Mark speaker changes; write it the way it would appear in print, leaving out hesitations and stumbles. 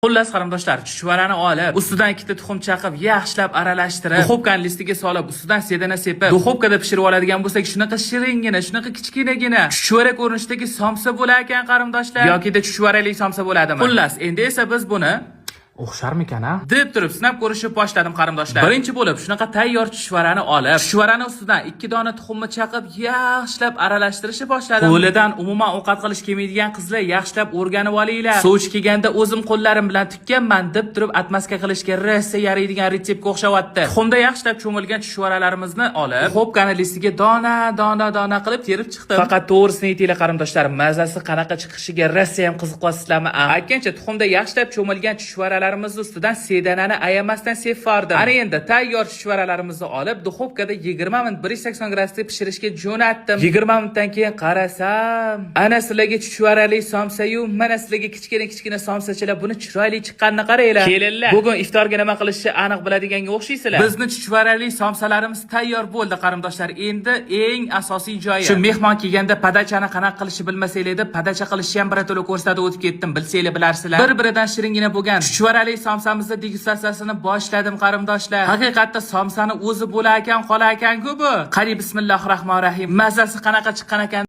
Speaker 1: Xullas, qarindoshlar, chuchvarani olib, ustidan ikkita tuxum chaqib, yaxshilab aralashtirib, duxovkani listiga solib, ustidan sedana sepib, duxovkada pishirib oladigan bo'lsak, shunaqa shiringina, shunaqa kichkinagina chuchvara ko'rinishidagi somsa bo'lar ekan, qarindoshlar. Yokida chuchvarali somsa bo'ladimi? Xullas, endi esa biz buni
Speaker 2: O'xsharmikan, a?
Speaker 1: deb turib sinab ko'rishni boshladim, qarindoshlar. Birinchi bo'lib shunaqa tayyor chuchvarani olib, chuchvarani ustidan ikki dona tuxumni chaqib, yaxshilab aralashtirishni boshladim. Qo'lidan umuman ovqat qilish kelmaydigan qizlar, yaxshilab o'rganib olinglar. Sovchi kelganda o'zim qo'llarim bilan tikkanman deb turib отмазка qilishga rosa yaraydigan retseptga o'xshavyapti. Tuxumda yaxshilab cho'milgan chuchvaralarimizni olib, duxovkani listiga dona dona dona qilib terib chiqdim. Faqat to'g'risini aytinglar, qarindoshlar, mazasi qanaqa chiqishiga rosa ham qiziqyapsizlarmi? Aytgancha, tuxumda yaxshilab cho'milgan chuchvaralarimizni ustidan sedanani ayamasdan sepvardim. Ana endi tayyor chuchvaralarimizni olib, duxovkada 20 minut 180 gradusda pishirishga jo'natdim. 20 minutdan keyin qarasam, ana sizlarga chuchvarali somsa-yu, mana sizlarga kichkina kichkina somsachalar. Buni chiroyli chiqqanini qaranglar. Kelinlar, bugun iftorga nima qilishni aniq biladiganga o'xshaysizlar. Bizni chuchvarali somsalarimiz tayyor bo'ldi, qarindoshlar. Endi eng asosiy joyi. Shu mehmon kelganda подача ni qanaqa qilishni bilmasanglar deb, подача qilishni ham birato'la ko'rsatib o'tib ketdim. Bilsanglar, bilarsizlar. Bir-biridan shiringina bo'lgan chuchvarali somsamizni degustatsiyasini boshladim, qarindoshlar. Haqiqatda somsani o'zi bo'lar ekan, qolar ekan-ku bu. Qani, bismillahir rohmanir rohim. Mazasi qanaqa chiqqan ekan?